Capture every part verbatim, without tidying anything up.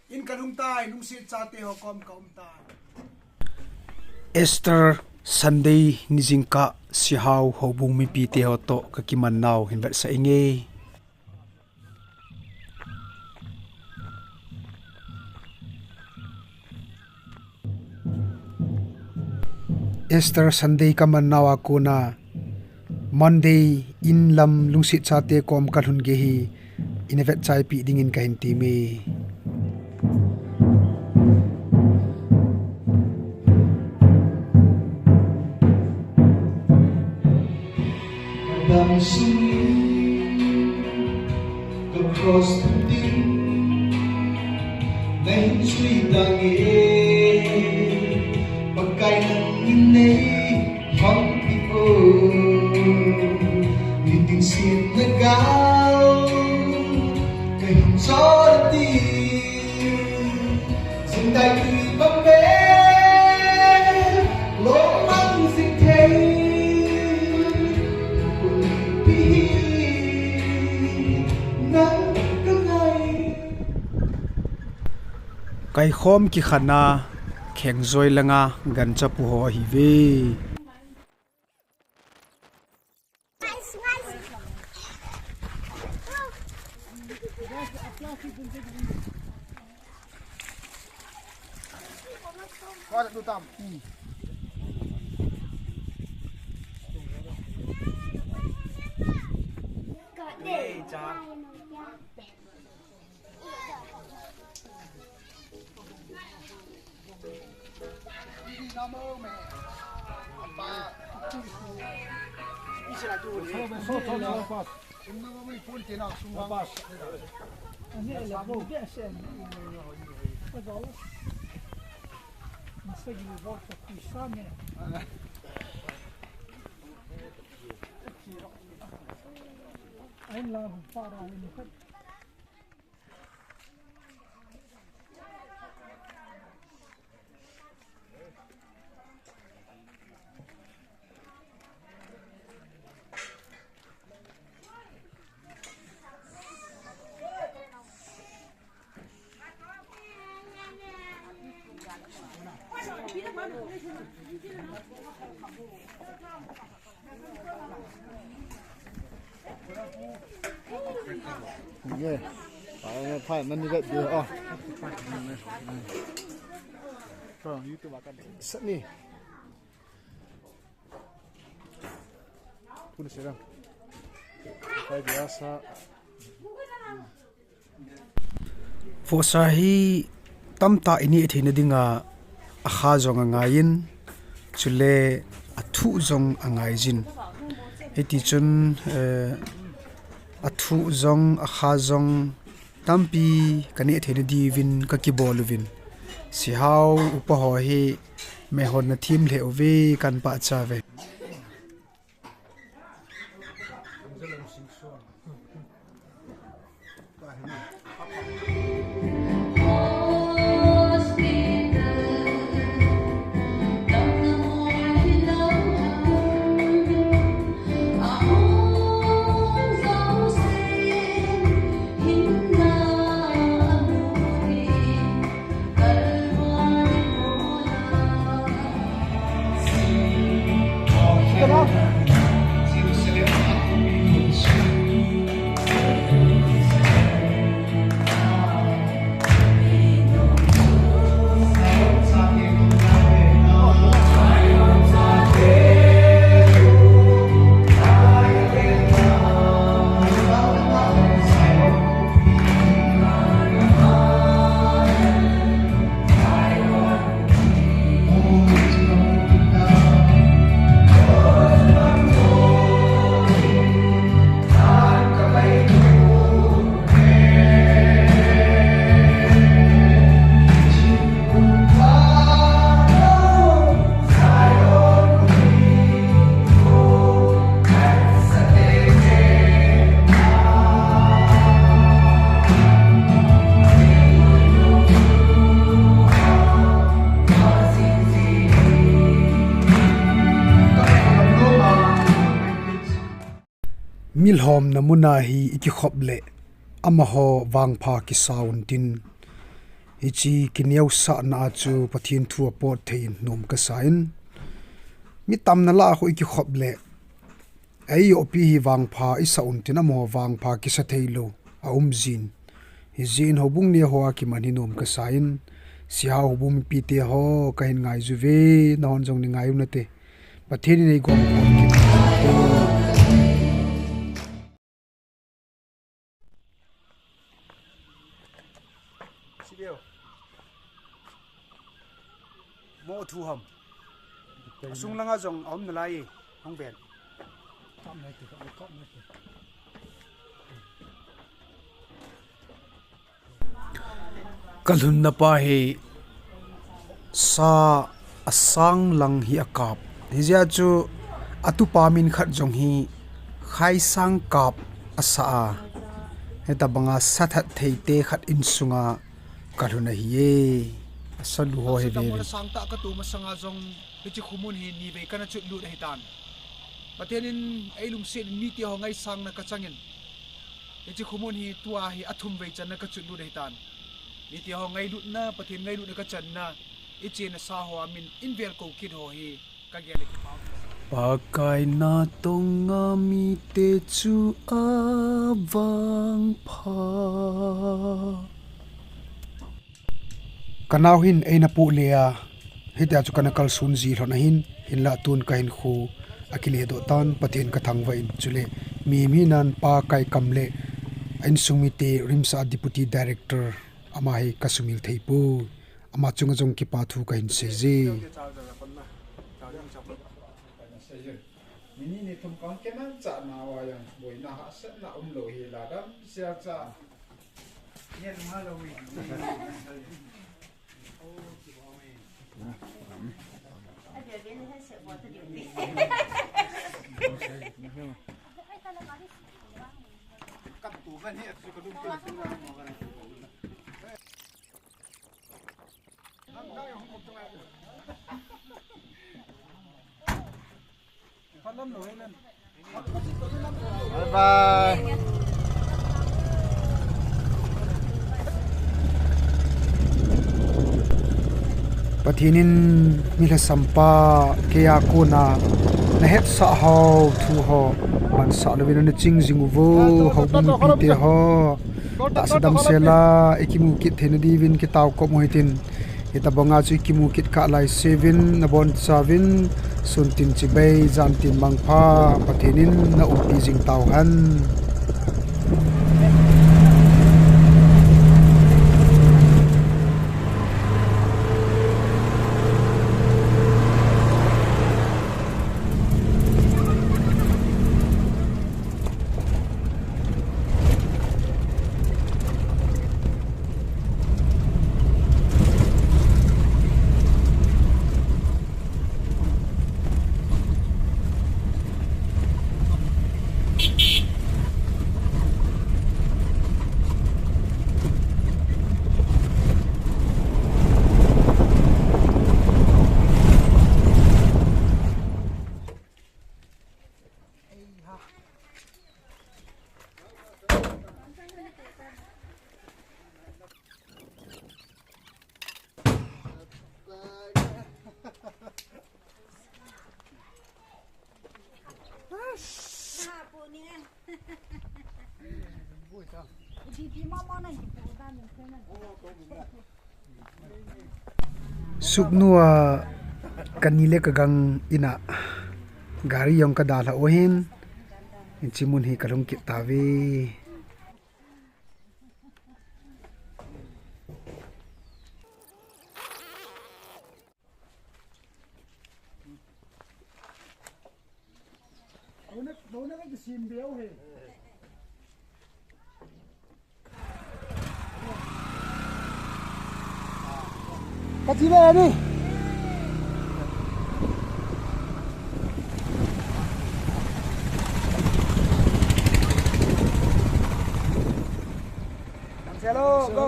In kalhung tai, lungset chate ho kom kaum tai. Easter Sunday ni jingkah Sihao houbung mipite ho toh kakiman nau hin vetsah inge. Easter Sunday kaman nauva kona Monday in lam lungset chate kom kalhun gei hi ina vetchaipi dingin kahin temme. Dam sungin ka cross tu ding, nahin jui tange, Pakai nangin nei hong pi o, nitin sin na gao, kahin jot ding. Jingdai tui bang ve, lungmang jing thei, pi hi nang ka ngai. Kaikhom kikhatna Khengjoi langa gancha pu ho ahiuve. Ye. Pai, pai, nani vet dia. Oh. From YouTube akan. Sini. Pun serang. Pai biasa. Vohsa hi tamtah ineh theina dinga akha jong angaiyin, chule athuh jong angaijin. Hitichun, eh, athuh jong, akha jong tampi kaneh theina diuvin kakibol uvin. Sihao upa ho hi meihon nathem lheh uve, kan pachat uve. Milhomna muna hi ikikhop le amaho vangpha kisa untin, Hiche kineosahna a chu Pathen thu apot thei in nom kasa in. Mi tamna lah a khu ikikhop le, eijopi hi vangpha isah un tin amaho vangpha kisa thei lou aum jin. Hijeh in houbung neo ho a kiman hi nom kasa in, Sihao houbung mipite ho kahin ngai uve, nahon jong nei ngai u nate. Pathen in eigon pon kit. Mo thu ham. Asung langa jong aum nalai, hung ben. Kalhunna pa hi sa asang lang hi akap. Hijeh a chu atupa min khat jong hi Khaisang kap asa a. Hitabanga sa that theite khat insunga kalhun ahi e. Asa lu ho hi ve. Sangtah katu masanga jong hiche khomun hi nivei kana chotlut ahitan. Pathen in eilungset in mite ho ngaisangna kachangin, hiche khomun hi tua hi athum vei channa kachotlut ahitan. Mite ho ngailutna, Pathen ngailutna kachanna, ichenna sa ho a min in velkou kit ho hi kagel e. Pakai natonga mite chu avangpha. Kanao hin eina poh le a, hitia chu kana kalson ji lhon ahin, hinlah tun kahinkho akiledoh tan, Pathen kathangvah in, chule mihem hinan Pakai Kam le a insung mite RIMS a Deputy Director ama hi kasumil thei poi. Ama chunga jong kipa thu kahin sei e. Bye bye. Pathen in mi lhasam pa keiya kona nahetsah hou thu ho mansah louvin ana ching jing uvo, houbung mipite ho. Tahsa damsel a ikimu kit theina diuvin kitao kop u hitin. Hitabanga chu ikimu kit kah laisevin, nabonchauvin, suntin chibai, jantin mangpha, Pathen in naumpi jing tauhen. Suknu a kani le kagang in a gari jong kadalhah u ahin, hiche mun hi kalhung kit tauve. Ka chi ve ni. Hello, go.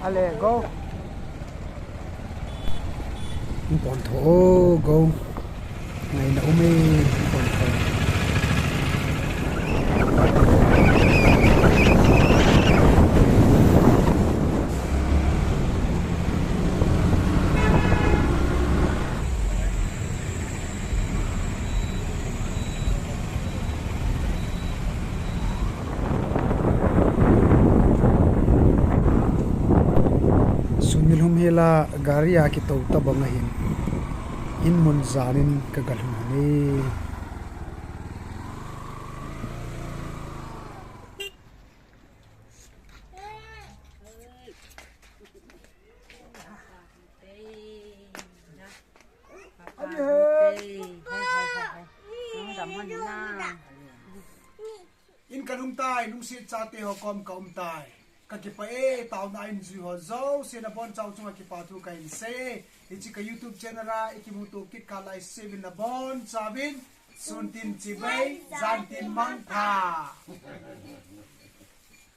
Ale, go. Pon tho, go. Ngaina um e, pon tho. La gari a kitou tabang ahin, in mun janin ka galhun hane. In kalhung tai, lungset chate ho kom kaum tai. Kakipah e, taona in jui ho jouse naboncha chunga kipa thu kahin sei. Hiche ka YouTube channel a ikimuto kit kah laisevin nabonchauvin, suntin chibai, jantin mangpha.